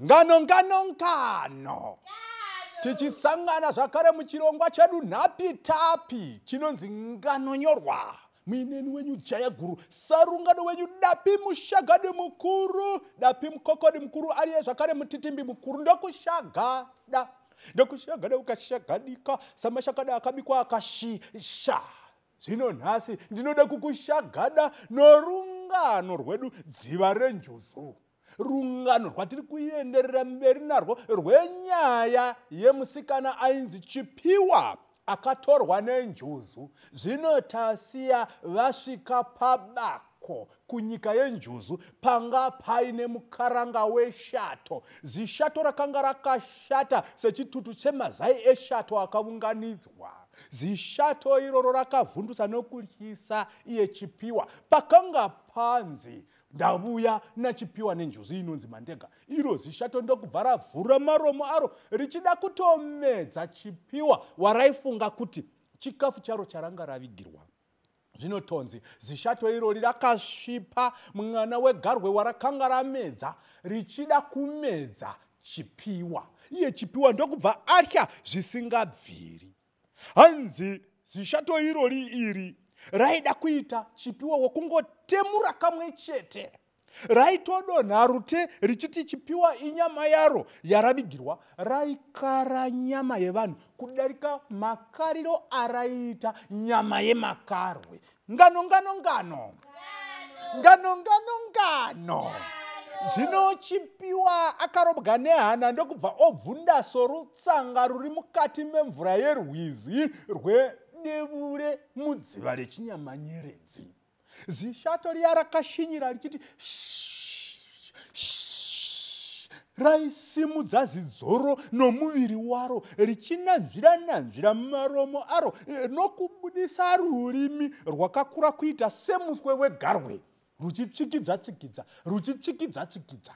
Ngano ngano ngano. Tichisangana zvakare muchirongwa chedu nhapi tapi chinonzi ngano nyorwa. Muineni wenyu jaya guru, sarungano wenyu dapi mushagadi mukuru, dapi mukokodi mukuru ariye zvakare mutitimbi mukuru ndokushagada. Ndokushagada ukashagadika samashakada akabikwa akashisha. Zvino nhasi ndinoda kukushagada norungano rwedu dziva renjuzu. Rungano rwatiri kuenderera mberi narwo rwenyaya yemusikana ainzi Chipiwa akatorwa nenjuzu. Zvino tasiya vasvika pabako kunyika yenjuzu panga paine mukaranga weshato. Zishato rakanga rakashata sechitutu chemazai eshato akaunganidzwa. Zishato iroro rakavhundusa nokutyisa iye Chipiwa. Pakanga panzi ndavuya naChipiwa nenjuzu inonzi Mandega. Iro zishato ndokubva ravhura maromo aro richida kutomedza Chipiwa waraifunga kuti chikafu charo charanga ravigirwa. Zvinotonzi zishato irori rakasvipa mwana wegarwe warakanga ramedza richida kumedza Chipiwa. Iye Chipiwa ndokubva atya zvisingabviri. Hanzi zishato irori iri raida kuita Chipiwa wokungotemura kamwe chete. Raitodonha rute richiti Chipiwa inyama yaro yaravigirwa. Raikara nyama yevanhu kudarika makariro araiita nyama yemakarwe. Ngano ngano ngano. Ngano ngano ngano. Zvino Chipiwa akarobwa nehana ndokubva obvunda sorutsanga ruri mukati memvura yerwizi rwedevure mudziva rechinyamanyeredzi. Zishato riya rakashinyira richiti raisimudza zidzoro nomuviri waro richinanzvira nanzvira maromo aro nokubudisa rurimi rwakakura kuita semuswe wegarwe ruchitsvikidza tsvikidza ruchitsvikidza tsvikidza.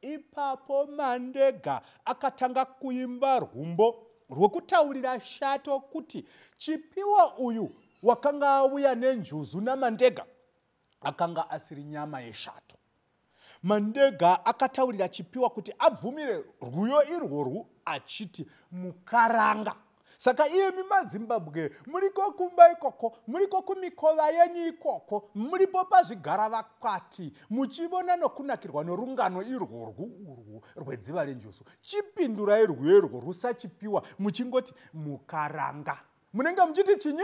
Ipapo Mandega akatanga kuimba rwumbo rwekutaurira shato kuti Chipiwa uyu wakanga auya nenjuzu naMandega akanga asiri nyama yeshato. Mandega akataurira Chipiwa kuti abvumire rwuyo irworwu achiti mukaranga. Saka iyemi madzimbabwe muriko kumba ikoko, muriko kumikova yenyu ikoko, muripo pazvigara vakwati muchivona nokunakirwa norungano irworwu urwu rwedziva renjuzu. Chipindurai rwuyo irworwu saChipiwa muchingoti mukaranga. Munenge muchiti chinyi?